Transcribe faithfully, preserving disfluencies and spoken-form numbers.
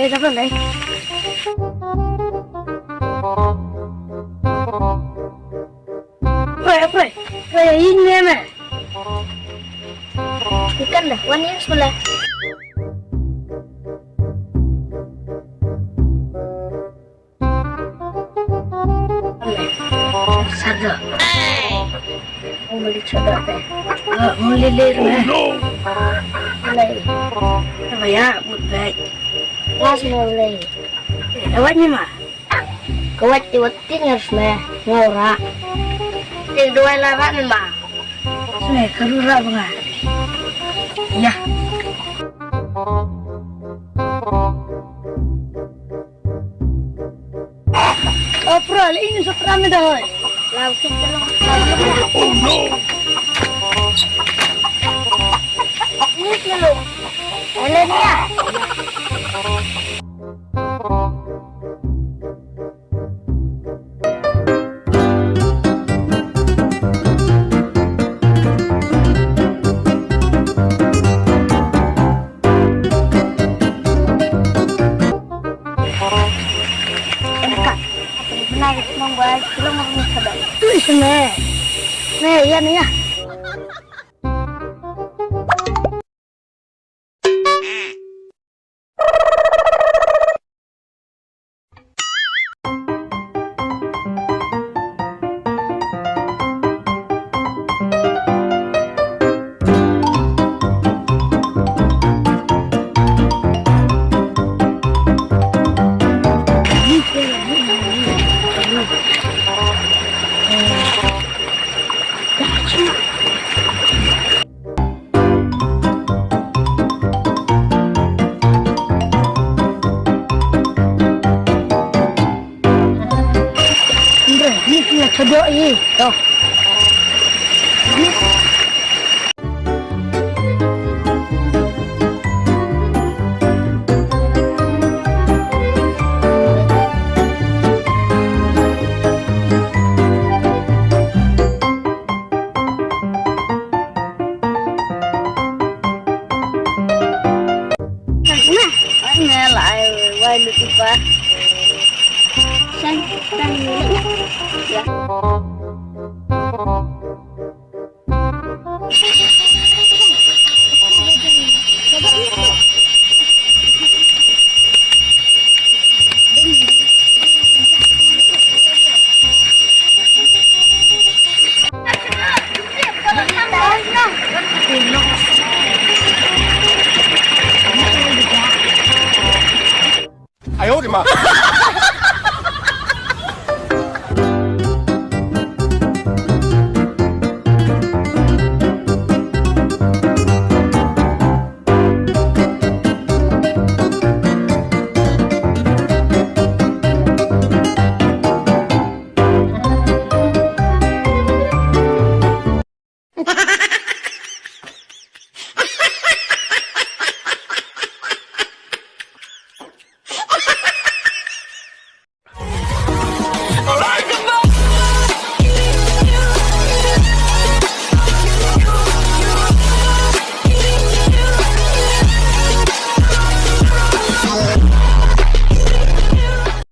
Ê, đập lên đây. Pre, pre, pre, in nè mày. Ikan dah, wan yang sebelah. Sada. Muli sada te. Ah, muli lir meh. Muli. Apa ya, mut baik. Mas muli. Awak ni mah. Kawat ti wat ti nyar sme ngora. Ti dua lara ni mah. Sme karura banga. Ya. Opra le ini sopra me da hoy. Lau kit long. Oh no. Ini selalu. Ele dia. Indra, ni kena cedok ni. Tuh. Ni.